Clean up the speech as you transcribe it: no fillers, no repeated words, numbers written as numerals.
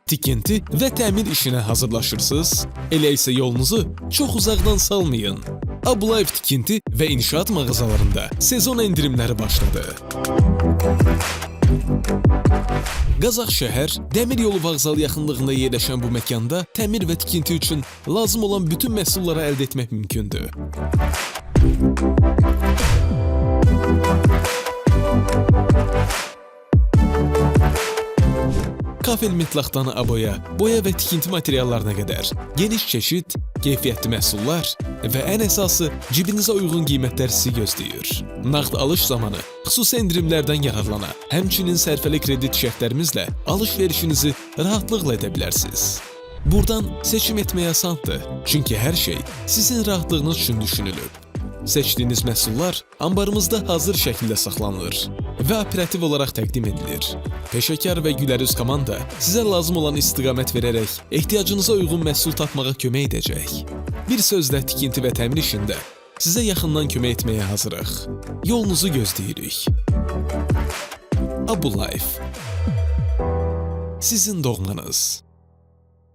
Tikinti və təmir işinə hazırlaşırsınız? Elə isə yolunuzu çox uzaqdan salmayın. Abulife tikinti və inşaat mağazalarında sezon endirimləri başladı. Qazax şəhər dəmir yolu vağzalı yaxınlığında yerləşən bu məkanda təmir və tikinti üçün lazım olan bütün məhsulları əldə etmək mümkündür. Kafel metlaqdan aboya, boya və tikinti materiallarına qədər geniş çeşid, keyfiyyətli məhsullar və ən əsası cibinizə uyğun qiymətlər sizi gözləyir. Nağd alış zamanı xüsusi endirimlərdən yararlana, həmçinin sərfəli kredit şərtlərimizlə alış-verişinizi rahatlıqla edə bilərsiniz. Burdan seçim etmək asandır, çünki hər şey sizin rahatlığınız üçün düşünülüb. Seçdiyiniz məhsullar anbarımızda hazır şəkildə saxlanılır və operativ olaraq təqdim edilir. Peşəkar və gülərüz komanda sizə lazım olan istiqamət verərək ehtiyacınıza uyğun məhsul tapmağa kömək edəcək. Bir sözlə tikinti və təmir işində sizə yaxından kömək etməyə hazırıq. Yolunuzu gözləyirik. Abu Life. Sizin doğmanız.